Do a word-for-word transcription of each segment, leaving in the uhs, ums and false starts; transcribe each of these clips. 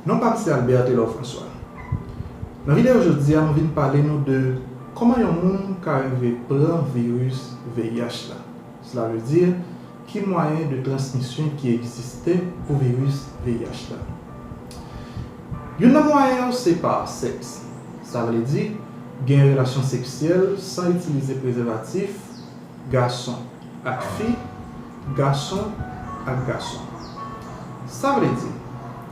Non pa m se Albert Taylor François. Nan videyo jodi a, mwen vin pale nou de kòman yon moun ka rive pran viris V I H la. Sela vle di, ki mwayen de transmisyon ki egziste pou viris V I H la. Youn nan mwayen yo se pa sèks. Sa vle di, gen relasyon seksyèl san itilize prezèvatif, gason ak fi, gason ak gason. Sa vle di,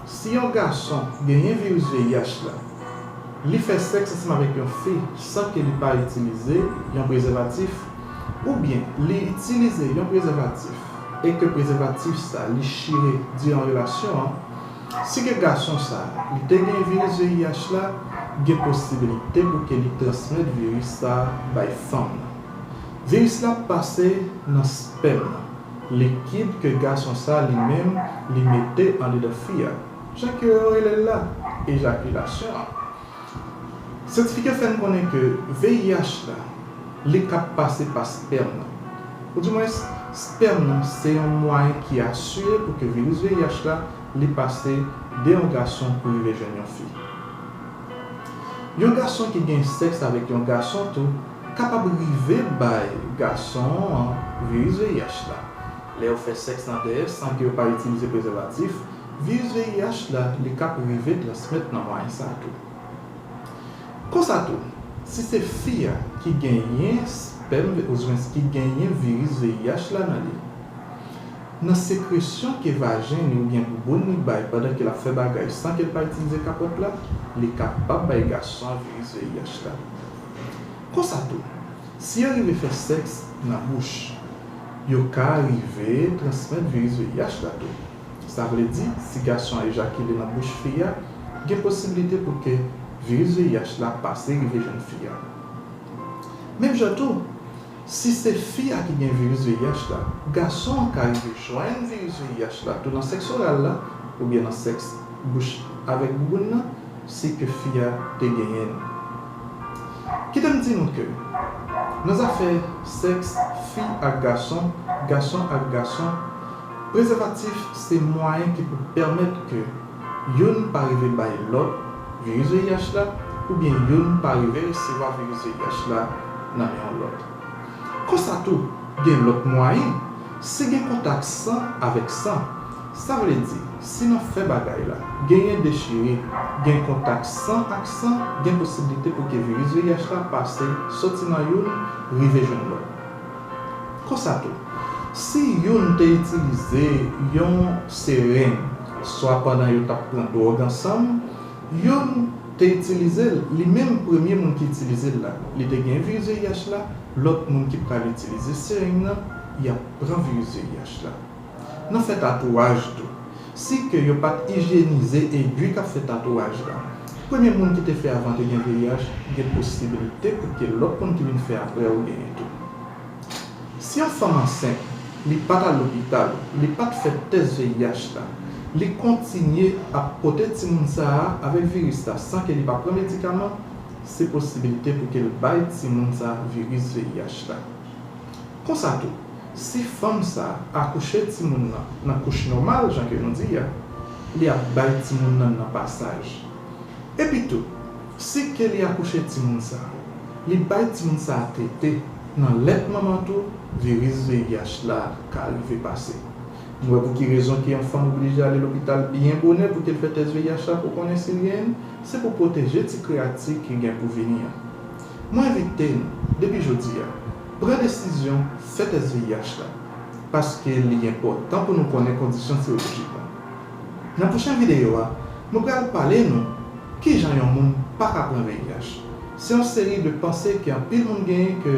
si yon gason genyen viris V I H la, li fè sèks ansanm avèk yon fi san ke li pa itilize yon prezèvatif, oubyen li itilize yon prezèvatif e ke prezèvatif sa li chire diran relasyon an, si ke gason sa li te gen viris V I H la, gen posibilite pou ke li transmèt viris sa bay fanm nan. Viris la pase nan spèm nan, likid ke gason sa li menm li mete andedan fi a, jan ke yo rele l la, ejakilasyon an. Syantifik yo fè n konnen ke V I H la, li ka pase pa spèm nan. Oudimwens, spèm nan se yon mwayen ki asire pou ke viris V I H la, li pase de yon gason pou rive jwenn yon fi. Yon gason ki gen sèks avèk yon gason tou kapab rive bay gason an viris V I H la. Lè yo fè sèks nan dèyè san ke yo pa itilize prezèvatif, viris V I H la, li kab rive transmèt nan mwayen sa a tou. Konsa tou, si se fi a ki genyen spèm, oudimwens ki genyen viris V I H la nan li, nan sekresyon ke vajen li oubyen bouboun li bay pandan ke l ap fè bagay san ke l pa itilize kapòt la, li kapab bay gason an viris V I H la. Konsa tou, si yo rive fè sèks nan bouch, yo ka rive transmèt viris V I H la tou. Sa vle di, si gason an ejakile nan bouch fi a, gen posiblite pou ke viris V I H la pase rive jwenn fi a. Menm jan tou, si se fi a ki gen viris V I H la, gason an ka rive jwenn viris V I H la tou nan sèks oral la, oubyen nan sèks bouch avèk bouboun nan, si ke fi a te genyen l. Kite m di nou ke nan zafè sèks fi ak gason, gason ak gason, prezèvatif se mwayen ki pou pèmèt ke youn pa rive bay lòt viris V I H la, oubyen youn pa rive resevwa viris V I H la nan men yon lòt. Konsa tou, gen lòt mwayen, si gen kontak san avèk san, sa vle di, si nan fè bagay la, genyen dechire, gen kontak san ak san, gen posiblite pou ke viris V I H la pase soti nan youn, rive jwenn lòt. Konsa tou, si youn te itilize yon sereng, swa pandan yo t ap pran dwòg ansanm, youn te itilize l, li menm premye moun ki itilize l la, li te gen viris V I H la, lòt moun ki pral itilize sereng nan, y ap pran viris V I H la. Nan fè tatouaj tou, si ke yo pa t ijyenize egwi k ap fè tatouaj la, premye moun ki te fè avan te gen V I H, gen posiblite pou ke lòt moun ki vin fè apre ou genyen tou. Si yon fanm ansent, li pa t al lopital, li pa t fè tès V I H la, li kontinye ap pote timoun sa a avèk viris la san ke li pa pran medikaman, se posiblite pou ke l bay timoun sa a viris V I H la. Konsa tou, si fanm sa a akouche timoun nan nan kouch nòmal, jan ke nou di a, li ap bay timoun nan nan pasaj. Epitou, si ke li akouche timoun sa a, li bay timoun sa a tete, nan lèt manman tou, viris V I H la ka rive pase. Nou wè pou ki rezon ke yon fanm oblije ale lopital byen bonè pou ke l fè tès V I H la pou konnen si l genyen l, se pou pwoteje ti kreyati ki gen pou vini an. Mwen envite nou, depi jodi a, pran desizyon fè tès V I H la, paske li enpòtan pou nou konnen kondisyon serolojik ou. Nan pwochen videyo a, nou pral pale nou kijan yon moun pa ka pran V I H. Se yon seri de panse ke anpil moun genyen ke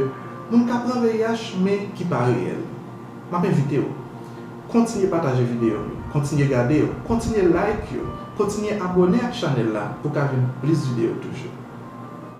moun ka pran V I H, men ki pa reyèl. M ap envite w, kontinye pataje videyo yo, kontinye gade yo, kontinye like yo, kontinye abòne ak chanèl la pou ka jwenn plis videyo toujou.